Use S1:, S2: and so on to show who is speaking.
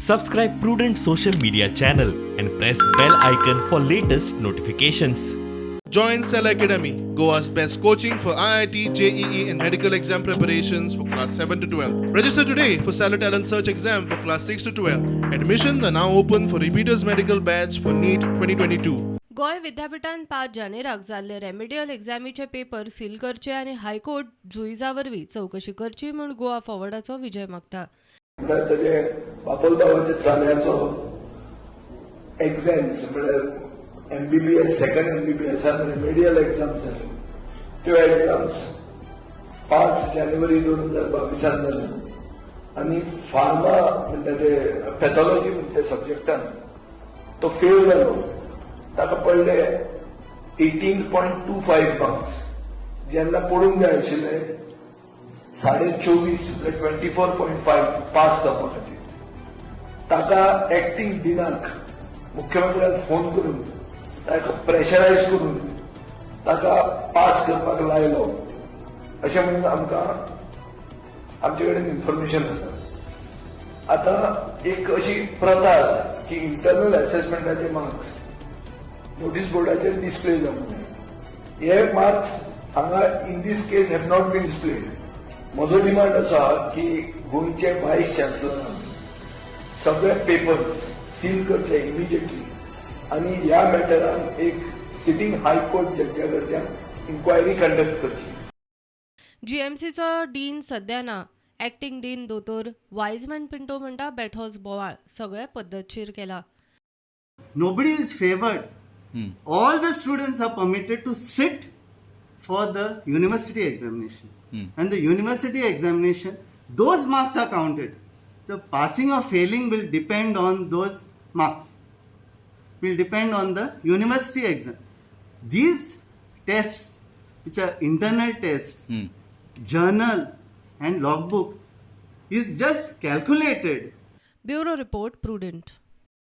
S1: Subscribe Prudent social media channel and press bell icon for latest notifications.
S2: Join Cell Academy, Goa's best coaching for IIT, JEE, and medical exam preparations for class 7 to 12. Register today for Stellar Talent Search exam for class 6 to 12. Admissions are now open for repeaters medical batch for NEET 2022.
S3: Goa विद्यापिठान 5 जानेराक जाल्ले remedial एग्जामीचे paper seal करचे आनी high court जुईजा वरवीं चवकशी करची म्हूण गोवा फॉरवर्डाचो विजय मागता.
S4: म्हळ्यार ताजे बापोलभावाच्या चल्याचो एग्झाम्स, म्हळ्यार एमबीबीएस, सेकंड एमबीबीएसान रेमेडियल एग्जाम्स जाल्यो. त्यो एग्जाम्स 5 जानेवारी 2022 जाल्यो आनी फार्मा म्हणटा ते पॅथॉलॉजी म्हणटा ते सब्जेक्टान तो फेल जालो. ताका पडले 18.25 मार्क्स, जेन्ना पडूंक जाय आशिल्ले 24.5, म्हणजे 24.5 पास जावपा खातीर. ताका एक्टींग डिनाक मुख्यमंत्र्यान फोन करून ताका प्रेशरायज करून ताका पास करपाक लायलो अशें म्हणून आमकां आमचे कडेन इन्फॉर्मेशन आसा. आतां एक अशी प्रथा आसा की इंटरनल असेसमेंटाचे मार्क्स नोटीस बोर्डाचेर डिस्प्ले जावंक जाय. हे मार्क्स हांगा in this case have not been displayed. म्हजो डिमांड आसा की गोंयचे वायस चान्सलरान सगळे पेपर्स सील करचे इमिजिएटली आनी ह्या मॅटरान एक सिटींग हायकोर्ट जज्जा कडच्यान इन्क्वायरी कंडक्ट करची.
S3: जीएमसीचो डीन सध्या ना. एक्टिंग डीन दोतोर वायजमॅन पिंटो म्हणटा, बेठोच बोवाळ, सगळें पद्दतशीर केला.
S5: Nobody is favored. All the students are permitted to sit for the university examination. And the university examination, those marks are counted. The passing or failing will depend on those marks, will depend on the university exam. These tests, which are internal tests, journal and logbook, is just calculated.
S3: Bureau report, Prudent.